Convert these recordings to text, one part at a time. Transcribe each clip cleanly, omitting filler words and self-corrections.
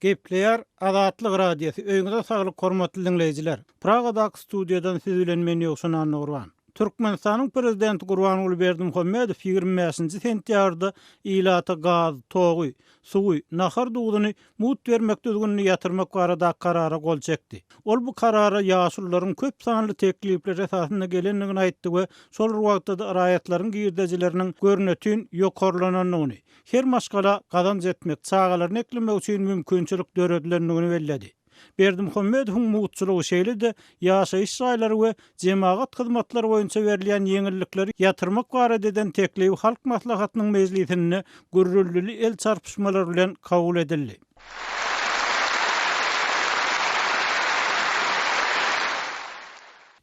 Gepleýär Azatlyk Radiosy, Öýüňize saglyk hormatly diňleýjiler! Pragadaky studiýadan siz bilen men Ýowşan Annagurban. Türkmenistanyň Prezidenti Gurbanguly Berdimuhamedow 25-nji sentýabrda ilata gaz, togy, suwy, nahar duzuny mugt bermek düzgünini ýatyrmak baradaky karara gol çekdi. Ol bu karara ýaşulularyň köp sanly teklipleri esasynda gelendigini aýtdy we şol bir wagtda-da raýatlaryň girdejileriniň görnetin ýokarlanandygyny, her maşgala gazanç etmek, çagalaryny eklemek üçin mümkinçilik döredilendigini belledi. Berdimuhamedowyň mugtçulygy şeýle-de ýaşaýyş jaýlary we jemagat hyzmatlary boýunça berilýän ýeňillikleri ýatyrmak barada eden teklibi Halk Maslahatynyň mejlisinde gürrüldili el çarpyşmalar bilen kabul edildi.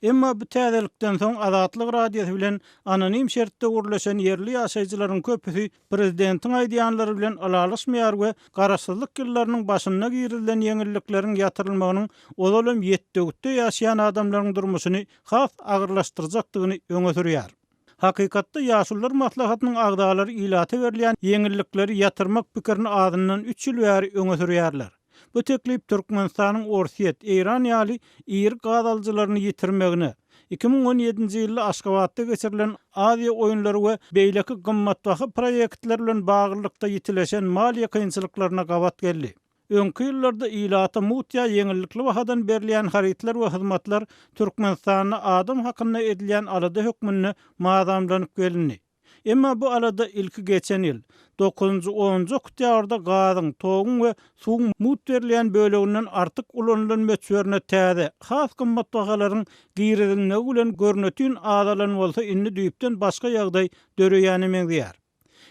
Emma bu täzelikden soň Azatlyk Radiosy bilen anonim şertde gürleşen ýerli ýaşaýjylaryň köpüsi prezidentiň aýdýanlary bilen ylalaşmaýar we garaşsyzlyk ýyllarynyň başynda girizilen ýeňillikleriň ýatyrylmagynyň ozalam ýetde-gütde ýaşaýan adamlaryň durmuşyny has agyrlaşdyrjakdygyny öňe sürýär. Hakykatda Ýaşulular maslahatynyň agzalary ilata berilýän ýeňillikleri ýatyrmak pikirini azyndan üç ýyl bäri öňe sürýärler. Bu teklip Türkmenistanyň Orsýet, Eýran ýaly iri gaz alyjylaryny ýitirmegine, 2017-nji ýylda Aşgabatda geçirilen Aziýa oýunlary we beýleki gymmatbaha proýektler bilen baglylykda ýitileşen maliýe kynçylyklaryna gabat geldi. Öňki ýyllarda ilata mugt ýa ýeňillikli bahadan berilýän harytlar we hyzmatlar Türkmenistanda adam hakynda edilýän alada hökmünde mazamlanyp gelindi. Emma bu alada ilki geçen ýyl, dokuzynjy, onunjy oktýabrda gazyň, toguň we suwuň mugt berilýän böleginden artyk ulanylan möçberine täze, has gymmat bahalaryň girizilmegi bilen görnetin azalan bolsa indi düýpden başga ýagdaý döreýäne meňzeýär.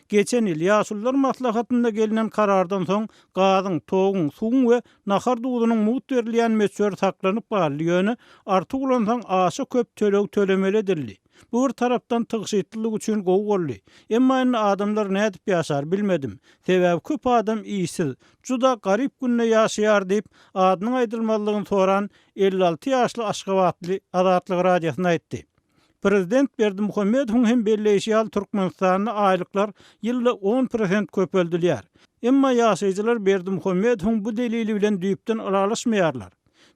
Geçen ýyl Ýaşulular maslahatynda gelnen karardan soň gazyň, toguň, suwuň we nahar duzunyň mugt berilýän möçberi saklanyp galdy, ýöne artyk ulansaň aşa köp töleg tölemeli edildi. Bu bir tarapdan tygşytlylyk üçin gowy boldy. Emma indi adamlar nädip ýaşar, bilmedim. Sebäbi köp adam işsiz, juda garyp günde ýaşaýar diýip, adynyň aýdylmazlygyny soran 56 ýaşly aşgabatly Azatlyk Radiosyna aýtdy. Prezident Berdimuhamedowyň hem belleýşi ýaly, Türkmenistanda aýlyklar ýylda on prosent köpeldilýär. Emma ýaşaýjylar Berdimuhamedowyň bu delili bilen düýpden ylalaşmaýarlar.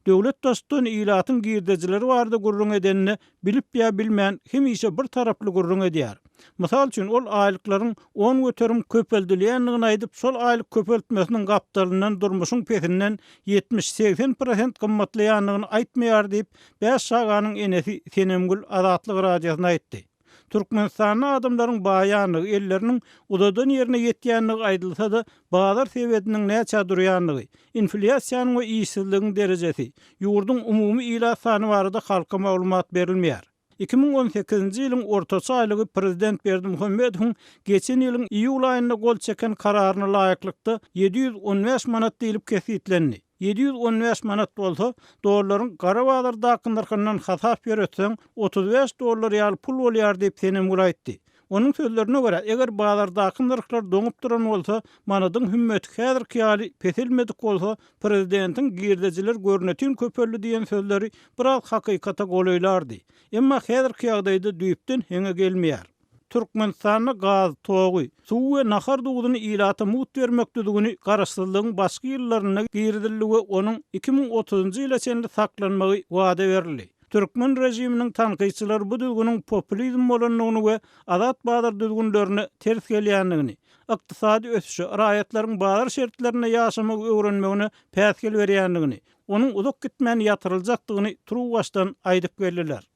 Döwlet Baştutany ilatyň girdejileri barada gürrüň edende, bilip ýa bilmän, hemişe bir taraply gürrüň edýär. Mysal üçin, ol aýlyklaryň 10% köpeldilýändigini aýdyp, şol aýlyk köpeltmesiniň gapdalyndan durmuşyň pesinden 70-80 prosent gymmatlaýandygyny aýtmaýar diýip, Bäş çaganyň enesi Senemgül Azatlyk Radiosyna aýtdy. Türkmenistanda adamlaryň baýandygy, elleriniň uzadan ýerine ýetýändigi aýdylsa-da, bazar sebediniň näçä durýandygy, inflýasiýanyň we işsizligiň derejesi, ýurduň umumy ilat sany barada halka maglumat berilmeýär. 2018-nji ýylyň ortaça aýlygy prezident Berdimuhamedowyň geçen ýylyň iýul aýynda gol çeken kararyna laýyklykda 715 manat diýlip kesgitlendi. 715 manat bolsa, dollaryň gara bazardaky nyrhyndan hasap ýöretseň, 35 dollar ýaly pul bolýar diýip, Senemgül aýtdy. Onuň sözlerine görä, eger bazardaky nyrhlar doňup duran bolsa, manadyň hümmeti häzirki ýaly peselmedik bolsa, prezidentiň girdejiler görnetin köpeldi diýen sözleri biraz hakykata golaýlardy. Emma häzirki ýagdaýda düýpden heňe gelmeýär. Türkmenistanda gaz, togy, suwy we nahar duzuny ilata mugt bermek düzgüni garaşsyzlygyň başky ýyllarynda girizildi we onuň 2030-njy ýyla çenli saklanmagy wada berildi. Türkmen režiminiň tankytçylary bu düzgüniň populizm bolandygyny we azat bazar düzgünlerine ters gelýändigini, ykdysady ösüşe, raýatlaryň bazar şertlerinde ýaşamagy öwrenmegine päsgel berýändigini, onuň uzak gitmän ýatyryljakdygyny turuwbaşdan aýdyp geldiler.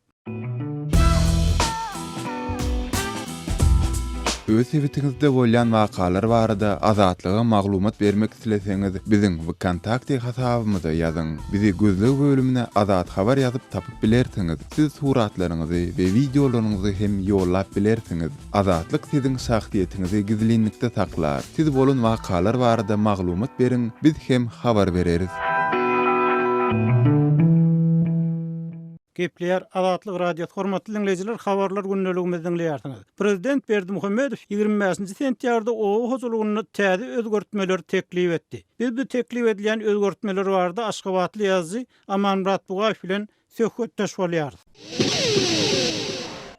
Öz sebitiňizde bolýan wakalar barada Azatlyga maglumat bermek isleseňiz, biziň Wkontakte hasabymyza ýazyň. Bizi gözleg bölümine Azat Habar ýazyp tapyp bilersiňiz. Siz suratlaryňyzy we wideolaryňyzy hem ýollap bilersiňiz. Azatlyk siziň şahsyýetiňizi gizlinlikde saklar. Siz bolan wakalar barada maglumat beriň, biz hem habar bereris. Gepleýär Azatlyk Radiosy Hormatly diňleýjiler habarlar gündeligimizi diňleýärsiňiz. Prezident Berdimuhamedow 25-nji sentýabrda oba hojalygynda täze özgertmeleri teklip etdi. Biz bu teklip edilýän özgertmeler barada aşgabatly ýazyjy Amanmyrat Bugaýew bilen söhbetdeş bolýarys.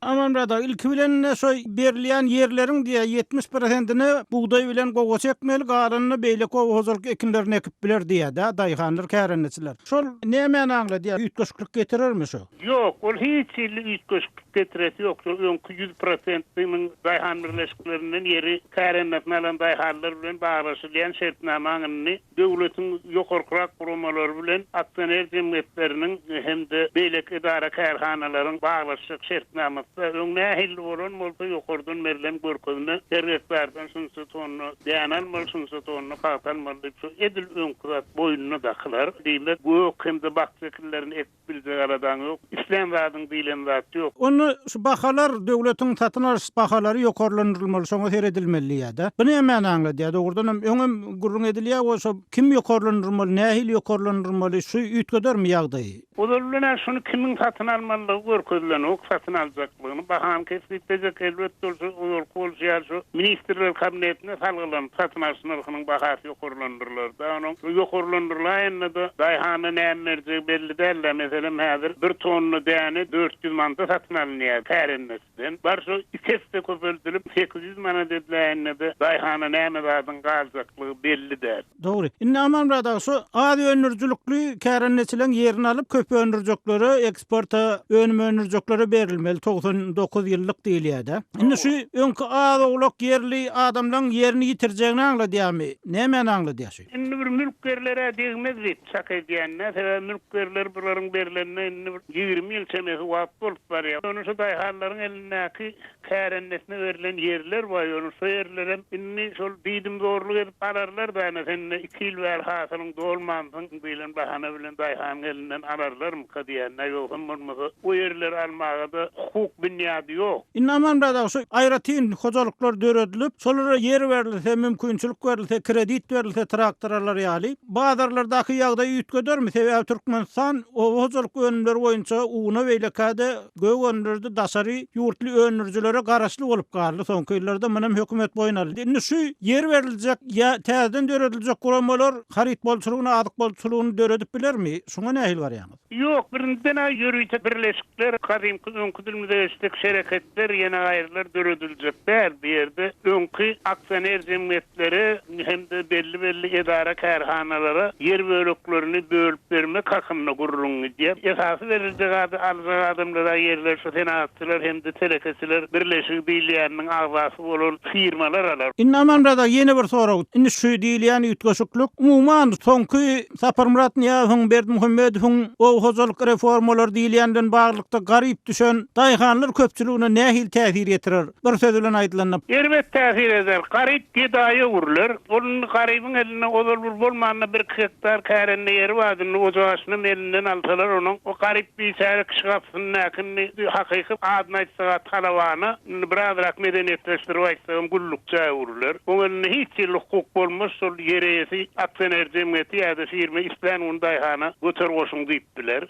Amanmyrat aga, ilki bilen şo berilýän ýerleriň diýýär, 70 prosentine bugdaý bilen gowaça ekmeli, galanyna beýleki oba hojalyk ekinlerini ekip biler diýýär-dä, daýhanlar, kärendeçiler. Şol nämäni aňladýar, üýtgeşiklik getirermi şo? Ýok, ol hiç hili üýtgeşiklik getiresi ýok. Şol öňki ýüz prosentiniň daýhan birleşiklerinden ýeri kärendesyna alan daýhanlar bilen baglaşylýan şertnamaň indi döwletiň ýokarkyrak guramalary bilen aksioner jemgyýetleriniň hem-de beýleki edara-kärhanalaryň baglaşjak şertnamasy-da öň nähili bolan bolsa ýokardan berlen görkezme her gektardan şunça tonna däne almaly, şunça tonna pagta almaly diýip şo edil öňki zat boýnuna dakylar. Diýmek, gök hem-de bakja ekinlerini ekip Biljek aladaň ýok. Islän zadyň diýlen zat ýok. Onda şu bahalar döwletiň satyn alyş bahalary ýokarlandyrylmaly şoňa seredilmeli diýýärde. Bu nämäni aňladýar dogrudanam öňem gürrüň edilýär we şo kim ýokarlandyrmaly nähili ýokarlandyrmaly şu üýtgedermi ýagdaýy? Ozal bilen-ä şuny kimiň satyn almalydygy görkezilenok satyn aljaklygyny bahany kesgitlejek elbetde ol şu ozalky bolşy ýaly şu ministrler kabinetine salgylanyp satyn alyş nyrhynyň bahasy ýokarlandyrylar-da onuň şu ýokarlandyrylaýanda-da daýhana näme berjegi belli däl-dä. Meselem, häzir bir tonna däne 400 manada satyn alynýar kärendeçiden. Bar şo iki esse köpeldilip, 800 manat ediläýende-de daýhana näme zadyň galjaklygy belli däl. Dogry. Indi Amanmyrat aga, şu az öndürijilikli kärendeçileň ýerini alyp, köp öndürjeklere, eksporta önüm öndürjeklere berilmeli, 99 ýyllyk diýilýär-dä. Indi şu öňki az-owlak ýerli adamlaň ýerini ýitirjegini aňladýarmy? Nämäni aňladýar şu? Indi bir mülk ýerler-ä degmez diýip çak edýän-dä. Sebäbi mülk ýerler bularyň berlenine indi bir 20 ýyl çemesi wagt bolup barýar. Ýöne şu daýhanlaryň elindäki kärendesinä berlen ýerler bar, ýöne şo ýerlerem indi şol diýdimzorluk edip alarlar-da, ene sen-de iki ýyl bäri hasylyň dolmansyň diýlen bahana bilen daýhanyň elinden alarlarmyka diýýän-dä, ýogsam bolmasa o ýerleri almaga-da hukuk binýady ýok. Indi Amanmyrat aga, şu aýratyn hojalyklar döredilip, şolara ýer berilse, mümkinçilik berilse, kredit berilse traktor alar ýaly, bazarlardaky ýagdaý üýtgedermi? Sebäbi Türkmenistan oba hojalyk önümleri boýunça una beýlekä-de Gök önümlerde daşary ýurtly öndürijilere garaşly bolup galdy soňky ýyllarda, munam hökümet boýun aldy. Indi şu ýer beriljek ýa täzeden dörediljek guramalar haryt bolçulygyny, azyk bolçulygyny döredip bilermi? Şuňa nähili garaýaňyz? Ýok, birinjiden-ä ýörite birleşikler, gadymky öňki dilimize geçsek şereketler, ýene gaýrylar dörediljek däl. Bu ýerde öňki aksioner jemgyýetlere hem-de belli-belli edara-kärhanalara ýer böleklerini bölüp bermek hakynda gürrüň gidýär. Esasy beriljek ady aljak adamlara ýerler şu Senagatçylar hem-de telekeçiler birleşigi diýilýäniniň agzasy bolan firmalar alar. Indi Amanmyrat aga ýene bir sorag. Indi şu diýilýän üýtgeşiklik umuman soňky Saparmyrat Nyýazowyň, Berdimuhamedowyň oba hojalyk reformalary diýilýän bilen baglylykda garyp düşen daýhanlar köpçüligine nähili täsir ýetirer? Bir söz bilen aýdylanda. Erbet täsir eder. Garyp gedaýa öwrüler. Ol indi garybyň elinde ozal bir bolmanda birki gektar kärende ýeri bardy. Indi ojagyşynam elinden alsalar onuň o garyp biçäre kişi gapysyndaky indi hakyky adyny aýtsaga talabana indi birazrak medeniýetleşdirip aýtsagam gullukça öwrüler. Oň elinde hiç hili hukuk bolmaz şol ýer eýesi aksioner jemgyýeti ýa-da firma islän gün daýhana göter goşuň diýip biler.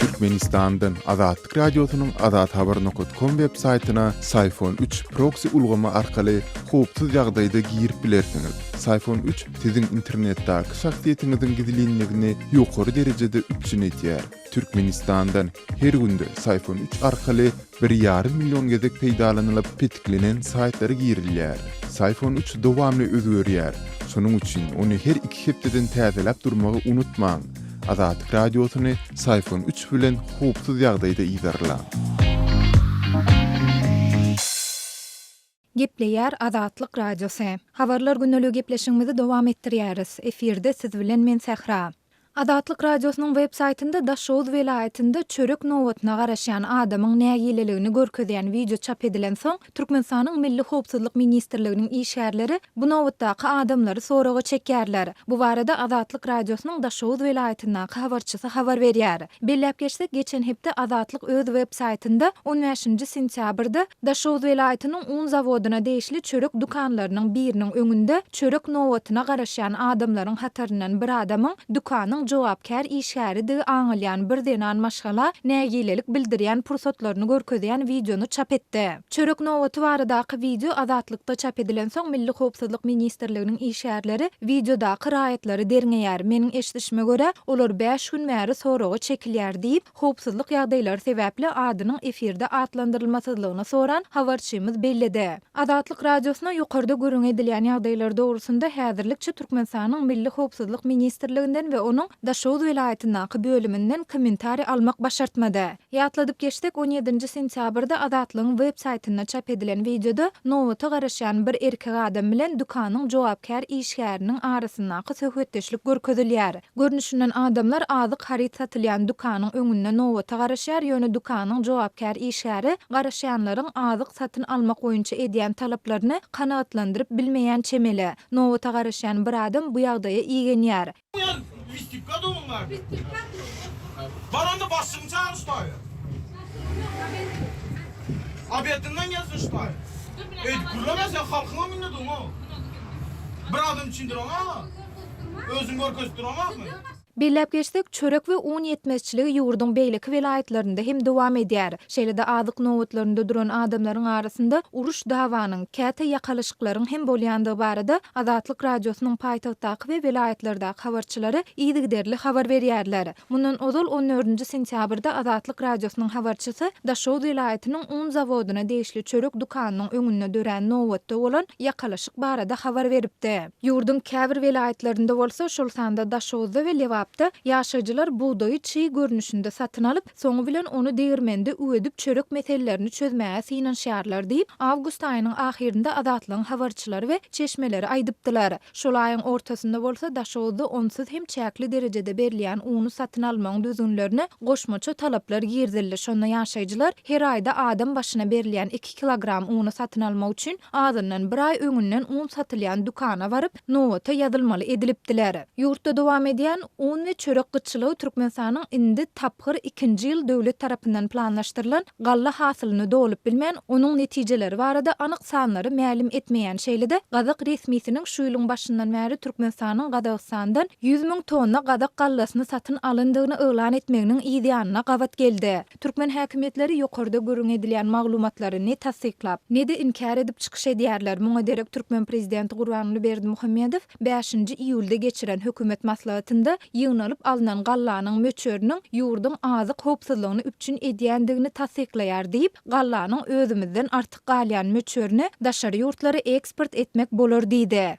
Türkmenistandan Azatlyk Radiosynyň azathabar nokat kom web saýtyna Syfon üç proksi ulgamy arkaly howpsuz ýagdaýda girip bilersiňiz. Syfon üç siziň internetdäki şahsyýetiňiziň gizlinligini ýokary derejede üpjün edýär. Türkmenistandan her günde Syfon üç arkaly bir ýarym million gezek peýdalanylyp petiklenen saýtlara girilýär. Syfon üç dowamly özgerýär. Şonuň üçin ony her iki hepdeden täzeläp durmagy unutmaň. Azatlyk Radiosyny Syfon üç bilen howpsuz ýagdaýda yzarlaň. Gepleýär Azatlyk Radiosy. Habarlar gündeligi gepleşigimizi dowam etdirýäris. Efirde siz bilen men Sähra. Azatlyk Radiosynyň web saýtynda Daşoguz welaýatynda çörek nobatyna garaşýan adamyň nägileligini görkezýän wideo çap edilensoň, Türkmenistanyň Milli howpsuzlyk ministrliginiň işgärleri bu nobatdaky adamlary soraga çekýärler. Bu barada Azatlyk Radiosynyň Daşoguz welaýatyndaky habarçysy habar berýär. Belläp geçsek, geçen hepde Azatlyk öz web saýtynda on bäşinji sentýabrda Daşoguz welaýatynyň un zawodyna degişli çörek dükanlarynyň biriniň öňünde çörek nobatyna garaşýan adamlaryň hataryndan bir adamyň dükanyň. jogapkär işgäridigi aňalýan bir zenan maşgala nägilelik bildirýän pursatlaryny görkezýän wideony çap etdi. Çörek nobaty baradaky wideo Azatlykda çap edilensoň, Milli howpsuzlyk ministrliginiň işgärleri wideodaky raýatlary derňeýär. Meniň eşidişime görä, olar bäş gün bäri soraga çekilýär diýip, howpsuzlyk ýagdaýlary sebäpli adynyň efirde atlandyrylmasyzlygyny soran habarçymyz belledi. Azatlyk Radiosyna ýokarda gürrüňi edilýän ýagdaýlar dogrusynda häzirlikçe Türkmenistanyň Milli howpsuzlyk ministrliginden we onuň Daşoguz welaýatyndaky bölüminden kommentariý almak başartmady. Ýatladyp geçsek, on ýedinji sentýabrda Azatlygyň web saýtynda çap edilen wideoda nobata garaşýan bir erkek adam bilen dükanyň jogapkär işgäriniň arasyndaky söhbetdeşlik görkezilýär. Görnüşinden adamlar azyk haryt satylýan dükanyň öňünde nobata garaşýar, ýöne dükanyň jogapkär işgäri garaşýanlaryň azyk satyn almak boýunça edýän talaplaryny kanagatlandyryp bilmeýän çemeli. Nobata garaşýan bir adam bu ýagdaýa igenýär. Özüň görkezip duranokmy? Belläp geçsek, çörek we un ýetmezçiligi ýurduň beýleki welaýatlarynda hem dowam edýär. Şeýle-de azyk nobatlarynda duran adamlaryň arasynda uruş-dawanyň, käte ýakalyşyklaryň hem bolýandygy barada Azatlyk Radiosynyň paýtagtdaky we welaýatlardaky habarçylary yzygiderli habar berýärler. Mundan ozal on dördünji sentýabrda Azatlyk Radiosynyň habarçysy Daşoguz welaýatynyň un zawodyna degişli çörek dükanynyň öňünde dörän nobatda bolan ýakalaşyk barada habar beripdi. Ýurduň käbir welaýatlarynda bolsa, şol sanda Daşoguzda we Lebapda ýaşaýjylar bugdaýy çig görnüşinde satyn alyp, soňy bilen ony degirmende üwedip çörek meselelerini çözmäge synanyşýarlar diýip, awgust aýynyň ahyrynda Azatlygyň habarçylary we çeşmeleri aýdypdylar. Şol aýyň ortasynda bolsa Daşoguzda onsuz hem çäkli derejede berilýän uny satyn almagyň düzgünlerine goşmaça talaplar girizildi, şonda ýaşaýjylar her aýda adam başyna berilýän iki kilogram uny satyn almak üçin azyndan bir aý öňünden un satylýan dükana baryp, nobata ýazylmaly edilipdiler. Ýurtda dowam edýän un we çörek gytçylygy Türkmenistanyň indi tapgyr ikinji ýyl döwlet tarapyndan planlaşdyrylan galla hasylyny dolup bilmän, onuň netijeleri barada anyk sanlary mälim etmeýän, şeýle-de gazak resmisiniň şu ýylyň başyndan bäri Türkmenistanyň Gazagystandan 100 müň tonna gazak gallasyny satyn alandygyny yglan etmeginiň yzýanyna gabat geldi. Türkmen häkimiýetleri ýokarda gürrüň edilýän maglumatlary ne tassyklap, ne-de inkär edip çykyş edýärler. Muňa derek türkmen prezidenti Gurbanguly Berdimuhamedow bäşinji iýulda geçiren hökümet maslahatynda ýygnalyp alnan gallanyň möçberiniň ýurduň azyk howpsuzlygyny üpjün edýändigini tassyklaýar diýip, gallanyň özümizden artyk galýan möçberini daşary ýurtlara eksport etmek bolar diýdi.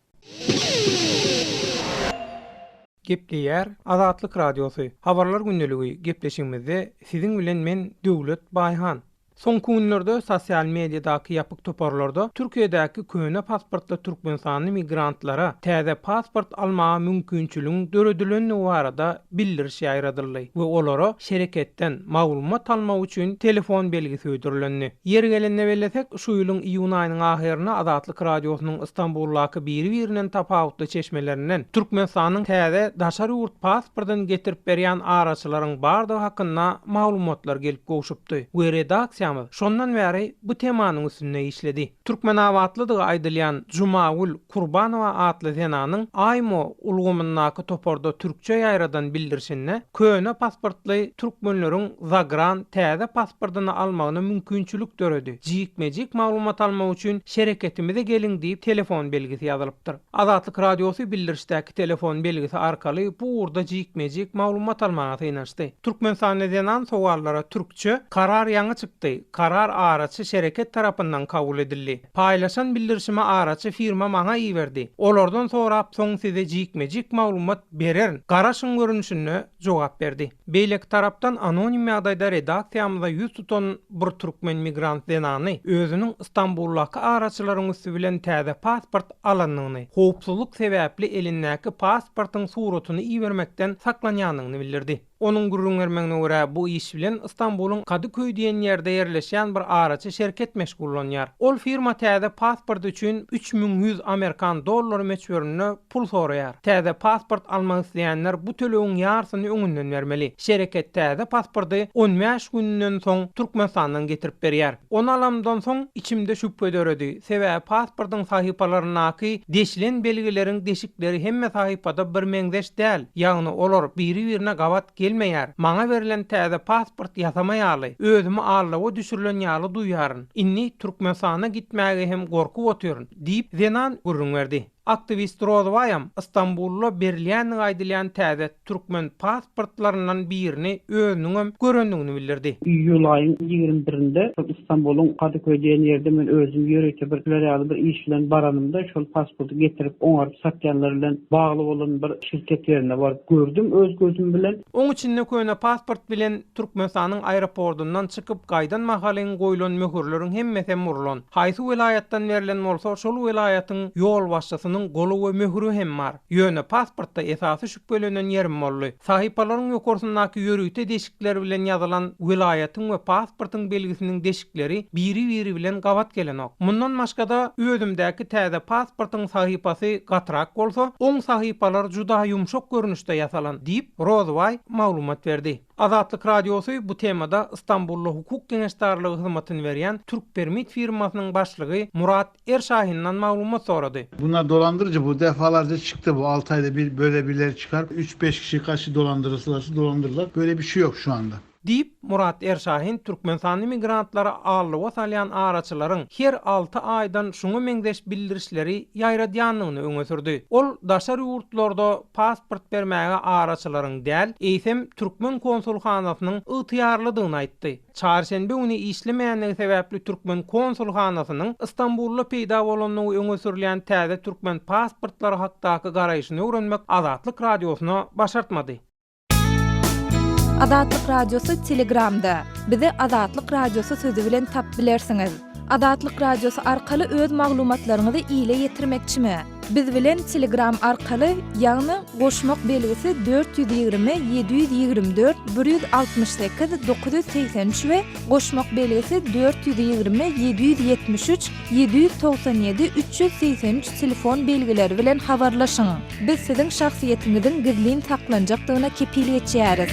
Gepleýär Azatlyk Radiosy, Habarlar gündeligi gepleşigimizde siziň bilen men Döwlet Baýhan. Soňky günlerde sosial mediadaky ýapyk toparlarda Türkiýedäki köne pasportly türkmenistanly migrantlara täze pasport almaga mümkinçiligiň döredilendigi barada bildiriş ýaýradyldy we olara şereketden maglumat almak üçin telefon belgisi hödürlendi. Ýeri gelende bellesek, şu ýylyň iýun aýynyň ahyrynda Azatlyk Radiosynyň Ystambuldaky biri-birinden tapawutly çeşmelerinden Türkmenistanyň täze daşary ýurt pasportyny getirip berýän araçylaryň bardygy hakynda maglumatlar gelip gowşupdy we redaksiýamyz şondan bäri bu temanyň üstünde işledi. Türkmenabatlydygy aýdylýan Jumagül Kurbanowa atly zenanyň Aýmo ulgamyndaky toparda türkçe ýaýradan bildirişinde, köne pasportly türkmenleriň zagran täze pasportyny almagyna mümkinçilik döredi. Jikme-jik maglumat almak üçin şereketimize geliň diýip telefon belgisi ýazylypdyr. Azatlyk Radiosy bildirişdäki telefon belgisi arkaly bu ugurda jikme-jik maglumat almaga synanyşdy. Türkmenistanly zenan sowallara türkçe, Karar ýaňy çykdy. Karar araçy şereket tarapyndan kabul edildi. Paýlaşan bildirişimi araçy firma maňa iberdi. Olardan sorap soň size jikme-jik maglumat bererin. Garaşyň görnüşinde jogap berdi. Beýleki tarapdan anonim ýagdaýda redaksiýamyza ýüz tutan bir türkmen migrant zenany özüniň Stambuldaky araçylaryň üsti bilen täze pasport alandygyny, howpsuzlyk sebäpli elindäki pasportyň suratyny ibermekden saklanýandygyny bildirdi. Onuň gürrüň bermegine görä, bu iş bilen Stambulyň Kadyköý diýen ýerde ýerleşýän bir araçy şerket meşgullanýar. Ol firma täze pasport üçin 3100 amerikan dollary möçberinde pul soraýar. Täze pasport almak isleýänler bu tölegiň ýarsyny öňünden bermeli. Şereket täze pasporty on bäş günden soň Türkmenistandan getirip berýär. Ony alamdan soň içimde şübhe döredi. Sebäbi pasportyň sahypalaryndaky deşilen belgileriň deşikleri hemme sahypada birmeňzeş däl, ýagny olar biri-birine gabat gelmeýär. Maňa berlen täze pasport ýasama ýaly, özümi aldawa düşürilen ýaly duýýaryn. Indi Türkmenistana gitmäge hem gorkup otyryn, diýip, zenan gürrüň berdi. Aktiwist Rozybaýam Stambulda berilýändigi aýdylýan täze türkmen pasportlaryndan birini özüniňem görendigini bildirdi. Iýul aýyň 21 birinde şol Stambulyň Kadyköý diýen ýerde men özüm ýörite bir şular ýaly bir iş bilen baranymda şol pasporty getirip oňaryp satýanlar bilen bagly bolan bir şirket ýerine baryp gördüm öz gözüm bilen. Oň içinde köne pasport bilen Türkmenistanyň aeropordundan çykyp gaýdan mahalyň goýlan möhürleriň hemmesem urlan. Haýsy welaýatdan berlen bolsa, şol welaýatyň ýolbaşçysynyň goly we möhüri hem bar. Ýöne pasportda esasy şübhelenen ýerim boldy. Sahypalaryň ýokarsyndaky ýörite deşikler bilen ýazylan welaýatyň we pasportyň belgisiniň deşikleri biri-biri bilen gabat gelenok. Mundan başga-da, özümdäki täze pasportyň sahypasy gatyrak bolsa, oň sahypalary juda ýumşak görnüşde ýasalan, diýip, Rozybaý maglumat berdi. Azatlyk Radiosy bu temada Stambulda hukuk geňeşdarlygy hyzmatyny berýän Türkpermit firmasynyň başlygy Murat Erşahindan maglumat sorady. Bunlar dolandırıcı bu defalarca çıktı bu 6 ayda bir böyle birileri çıkar 3-5 kişi kaçı dolandırırlarsa dolandırırlar böyle bir şey yok şu anda. Diýip, Murat Erşahin türkmenistanly migrantlary aldawa salýan araçylaryň her alty aýdan şuňa meňzeş bildirişleri ýaýradýandygyny öňe sürdi. Ol daşary ýurtlarda pasport bermäge araçylaryň däl, eýsem, türkmen konsulhanasynyň ygtyýarlydygyny aýtdy. Çarşenbe güni işlemeýändigi sebäpli türkmen konsulhanasynyň Stambulda peýda bolandygy öňe sürülýän täze türkmen pasportlary hakdaky garaýşyny öwrenmek Azatlyk Radiosyna başartmady. Azatlyk Radiosy Telegramda. Bizi Azatlyk Radiosy sözi bilen tap bilersiňiz. Azatlyk Radiosy arkaly öz maglumatlaryňyzy ile ýetirmekçimi? Biz bilen Telegram arkaly, ýagny goşmak belgisi 420 724 168 983 we goşmak belgisi 420 773 797 383 telefon belgileri bilen habarlaşyň. Biz siziň şahsyýetiňiziň gizlin saklanjakdygyna kepil geçýäris.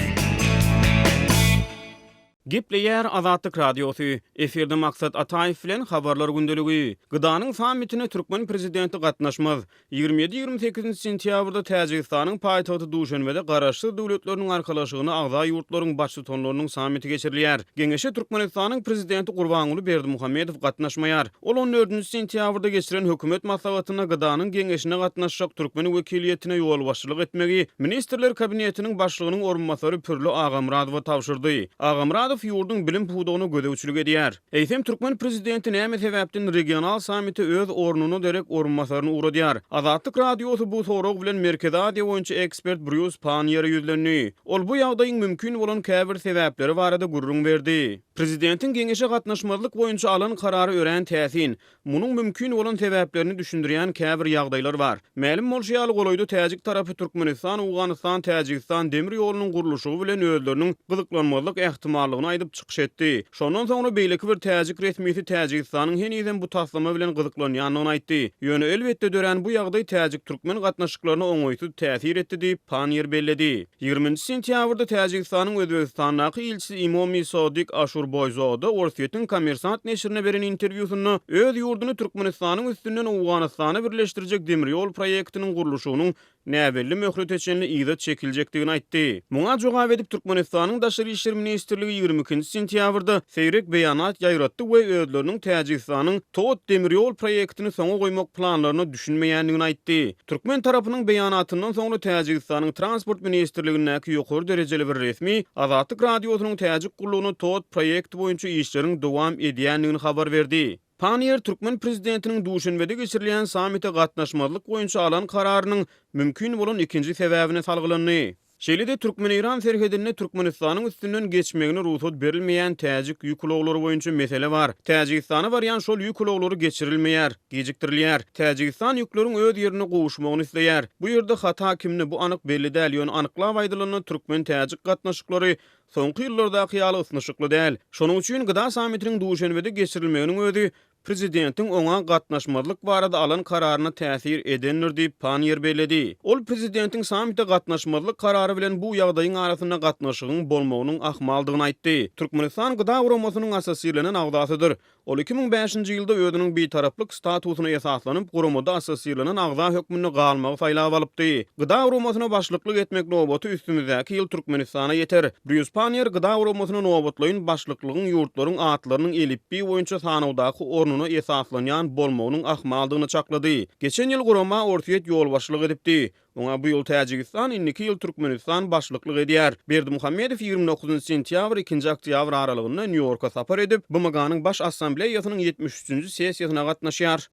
Gepleýär Azatlyk Radiosy, Efirde Maksat Ataýew bilen Habarlar gündeligi. GDA-nyň sammitine türkmen prezidenti gatnaşmaz. 27-28 sentýabrda Täjigistanyň paýtagty Duşenbede Garaşsyz Döwletleriniň Arkalaşygyna agza ýurtlaryň Baştutanlarynyň sammiti geçirilýär. Geňeşe Türkmenistanyň Prezidenti Gurbanguly Berdimuhamedow gatnaşmaýar. Ol on dördünji sentýabrda geçiren hökümet maslahatynda GDA-nyň Geňeşine gatnaşjak türkmen wekiliýetine ýolbaşçylyk etmegi Ministrler Kabinetiniň Başlygynyň orunbasary Pürli Agamyradowa tabşyrdy. Agamyradow ýurduň bilim pudagyna gözegçilik edýär. Eýsem, türkmen prezidenti näme sebäpden regional sammite öz ornuna derek orunbasaryny ugradýar? Azatlyk Radiosy bu sorag bilen Merkezi Aziýa boýunça ekspert Brýus Panniýere ýüzlendi. Ol bu ýagdaýyň mümkin bolan käbir sebäpleri barada gürrüň berdi. Prezidentiň geňeşe gatnaşmazlyk boýunça alan karary örän täsin. Munuň mümkin bolan sebäplerini düşündirýän käbir ýagdaýlar bar. Mälim bolşy ýaly, golaýda täjik tarapy Türkmenistan-Owganystan-Täjigistan demir ýolunyň gurluşygy bilen özleriniň gyzyklanmazlyk ähtimallygyny aýdyp çykyş etdi. Şondan soňra beýleki bir täjik resmisi Täjigistanyň henizem bu taslama bilen gyzyklanýandygyny aýtdy. Ýöne, elbetde, dörän bu ýagdaý täjik-türkmen gatnaşyklaryna oňaýsyz täsir etdi diýip, Panniýer belledi. Ýigriminji sentýabrda Täjigistanyň Özbegistandaky ilçisi Imomi Sodik Aşurboýzoda Orsýetiň Kommersant neşirine beren interwýusynda öz ýurduny Türkmenistanyň üstünden Owganystana birleşdirjek demir ýol proýektiniň gurluşygynyň näbelli möhlete çenli yza çekiljekdigini aýtdy. Muňa jogap edip, Türkmenistanyň Daşary işler ministrligi 22-nji sentýabrda seýrek beýanat ýaýratdy we özleriniň Täjigistanyň TOT demir ýol proýektini soňa goýmak planlaryna düşünmeýändigini aýtdy. Türkmen tarapynyň beýanatyndan soňra Täjigistanyň Transport ministrligindäki ýokary derejeli bir resmi Azatlyk Radiosynyň Täjik gullugyna TOT proýekti boýunça işleriň dowam edýändigini habar berdi. Panniýer türkmen prezidentiniň Duşenbede geçirilýän sammite gatnaşmazlyk boýunça alan kararynyň mümkin bolan ikinji sebäbine salgylandy. Şeýle-de türkmen-eýran serhedinde Türkmenistanyň üstünden geçmegine rugsat berilmeýän täjik ýük ulaglary boýunça mesele bar. Täjigistana barýan şol ýük ulaglary geçirilmeýär, gijikdirilýär. Täjigistan ýükleriň öz ýerinde gowuşmagyny isleýär. Bu ýerde hata kimde, bu anyk belli däl, ýöne anyklap aýdylanda türkmen-täjik gatnaşyklary soňky ýyllardaky ýaly ysnyşykly däl. Şonuň üçin gda sammitiniň Duşenbede geçirilmeginiň özi prezidentiň oňa gatnaşmazlyk barada alan kararyna täsir edendir diýip, Panniýer belledi. Ol prezidentiň sammite gatnaşmazlyk karary bilen bu ýagdaýyň arasynda gatnaşygyň bolmagynyň ahmaldygyny aýtdy. Türkmenistan Gda guramasynyň assosirlenen agzasydyr. Ol 2005-nji ýylda özüniň bitaraplyk statusyna esaslanyp, guramada assosirlenen agza hökmünde galmagy saýlap alypdy. Gda guramasyna başlyklyk etmek nobaty üstümizdäki ýyl Türkmenistana ýeter. Brýus Panniýer Gda guramasyna nobatlaýyn başlyklygyň ýurtlaryň atlarynyň elipbiý boýunça sanawdaky ornuna esaslanýan bolmagynyň ahmaldygyny çaklady. Geçen ýyl gurama Orsýet ýolbaşçylyk edipdi. Oňa bu ýyl Täjigistan, indiki ýyl Türkmenistan başlyklyk edýär. Berdimuhamedow 29 sentýabr, ikinji oktýabr aralygynda Nýu-Ýorka sapar edip, BMG-niň Baş Assambleýasynyň 73-nji sessiýasyna gatnaşýar.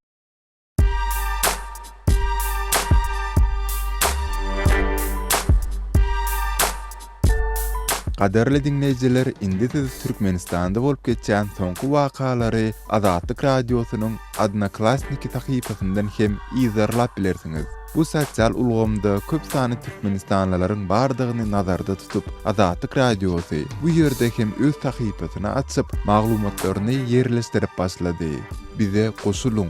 Gadyrly diňleýjiler indi siz Türkmenistanda bolup geçýän soňky wakalary Azatlyk Radiosynyň Odnoklassniki sahypasyndan hem yzarlap bilersiňiz. Bu sosial ulgamda köp sanly türkmenistanlylaryň bardygyny nazarda tutup, Azatlyk Radiosy bu ýerde hem öz sahypasyny açyp, maglumatlaryny ýerleşdirip başlady. Bize goşulyň!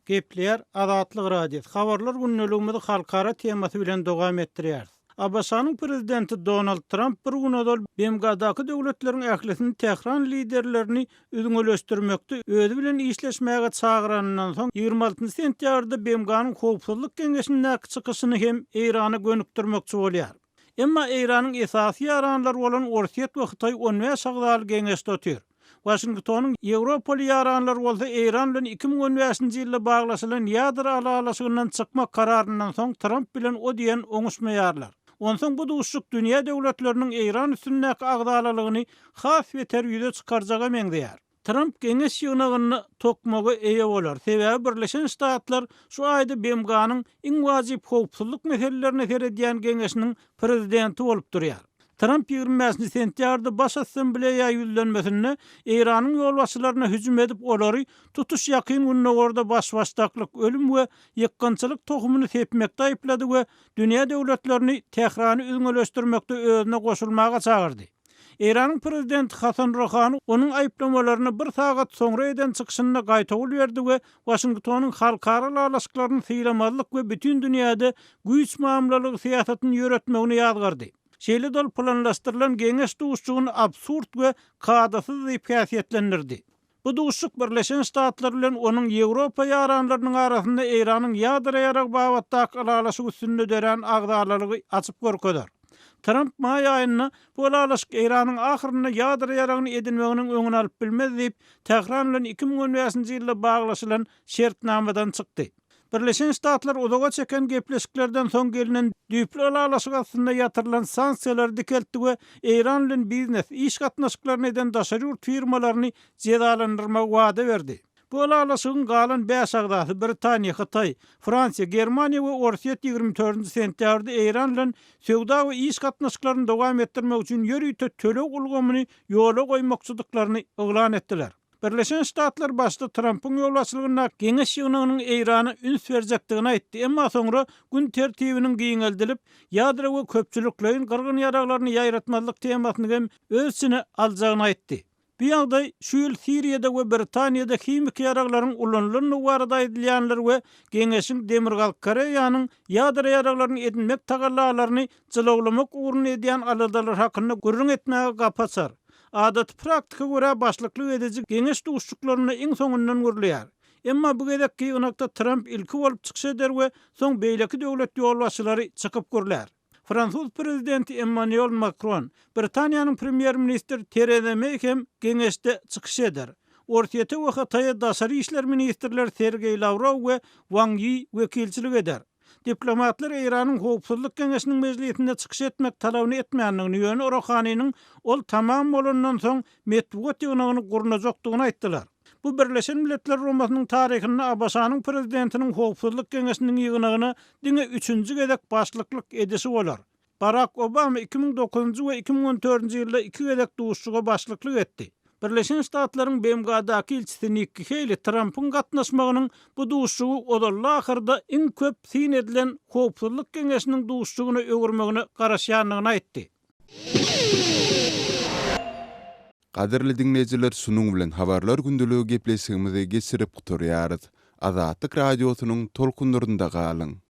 Gepleýär Azatlyk Radiosy, Habarlar gündeligimizi halkara temasy bilen dowam etdirýäris. ABŞ-nyň Prezidenti Donald Tramp bir gün ozal BMG-daky döwletleriň ählisini Tähran liderlerini üzňeleşdirmekde özi bilen işleşmäge çagyranyndan soň, 26 sentýabrda BMG-niň Howpsuzlyk Geňeşindäki çykyşyny hem Eýrana gönükdirmekçi bolýar. Emma Eýranyň esasy ýaranlary bolan Orsýet we Hytaý on bäş agzaly geňeşde otyr. Waşingtonyň ýewropaly ýaranlary bolsa Eýran bilen 2015-nji ýylda baglaşylan ýadro ylalaşygyndan çykmak kararyndan soň Tramp bilen o diýen oňuşmaýarlar. Onsoň bu duşuşyk dünýä döwletleriniň Eýran üstündäki agzalalygyny has beter ýüze çykarjaga meňzeýär. Tramp geňeş ýygnagynda tokmaga eýe bolar, sebäbi Birleşen Ştatlar şu aýda BMG-niň iň wajyp howpsuzlyk meselelerine seredýän geňeşiniň prezidenti bolup durýar. Tramp 25 sentýabrda Baş Assambleýa ýüzlenmesinde Eýranyň ýolbaşçylaryna hüjüm edip, olary tutuş Ýakyn Gündogarda baş-başdaklyk, ölüm we ýykgynçylyk tohumyny sepmekde aýyplady we dünýä döwletlerini Tährany üzňeleşdirmekde özüne goşulmaga çagyrdy. Eýranyň prezidenti Hasan Ruhany onuň aýyplamalaryna bir sagat soňra eden çykyşynda gaýtawul berdi we Waşingtonyň halkara ylalaşyklaryny sylamazlyk we bütin dünýäde güýç mamlalygy syýasatyny ýöretmegini ýazgardy. Şeýle-de ol planlaşdyrylan geňeş duşuşygyny absurd we kadasyz diýip häsiýetlendirdi. Bu duşuşyk Birleşen Ştatlar bilen onuň Ýewropa ýaranlarynyň arasynda Eýranyň ýadro ýaragy babatdaky ylalaşyk üstünde dörän agzalalygy açyp görkezer. Tramp maý aýynda bu ylalaşyk Eýranyň ahyrynda ýadro ýaragyny edinmeginiň öňüni alyp bilmez diýip, Tähran bilen 2015-nji ýylda baglaşylan şertnamadan çykdy. Birleşen Ştatlar uzaga çeken gepleşiklerden soň gelnen düýpli ylalaşyk astynda ýatyrylan sanksiýalary dikeltdi we Eýran bilen biznes, iş gatnaşyklaryny eden daşary ýurt firmalaryny jezalandyrmagy wada berdi. Bu ylalaşygyň galan bäş agzasy, Britaniýa, Hytaý, Fransiýa, Germaniýa we Orsýet 24 sentýabrda Eýran bilen söwda we iş gatnaşyklaryny dowam etdirmek üçin ýörite töleg ulgamyny ýola goýmakçydyklaryny yglan etdiler. Birleşen Ştatlar başda Trampyň ýolbaşçylygyndaky geňeş ýygnagynyň Eýrana üns berjekdigini aýtdy, emma soňra gün tertibiniň giňeldilip, ýadro we köpçülikleýin gyrgyn ýaraglaryny ýaýratmazlyk temasyny hem öz içine aljagyny aýtdy. Bu ýagdaý şu ýyl Siriýada we Britaniýada himiki ýaraglaryň ulanylandygy barada aýdylýanlar we geňeşiň Demirgazyk Koreýanyň ýadro ýaraglaryny edinmek tagallalaryny jylawlamak ugrunda edýän aladalary hakynda gürrüň etmäge gapy açar. Adaty praktika görä başlyklyk ediji geňeş duşuşyklarynda iň soňundan gürleýär. Emma bu gezekki ýygnakda Tramp ilki bolup çykyş eder we soň beýleki döwlet ýolbaşçylary çykyp gürlär. Fransuz prezidenti Emmanuel Makron, Britaniýanyň premýer-ministri Tereza Meý hem geňeşde çykyş eder. Orsýete we Hytaýa daşary işler ministrleri Sergeý Lawrow we Wang Ýi wekilçilik eder. Diplomatlar Eýranyň Howpsuzlyk geňeşiniň mejlisinde çykyş etmek talabyny etmändigini, ýöne Rohanynyň ol tamam bolandan soň metbugat ýygnagyny gurnajakdygyny aýtdylar. Bu Birleşen Milletler Guramasynyň taryhynda ABŞ-nyň Prezidentiniň Howpsuzlyk Geňeşiniň ýygnagyna diňe üçünji gezek başlyklyk edişi bolar. Barak Obama 2009-njy we 2014-nji ýylda iki gezek duşuşyga başlyklyk etdi. Birleşen Ştatlaryň BMG-daky ilçisi Nikki Heýli Trampyň gatnaşmagynyň bu duşuşygy ozalda-ahyrda iň köp syn edilen Howpsuzlyk Geňeşiniň duşuşygyna öwürmegine garaşýandygyny aýtdy. Gadyrly diňleýjiler şunuň bilen Habarlar gündeligi gepleşigimizi geçirip gutarýarys. Azatlyk Radiosynyň tolkunlarynda galyň!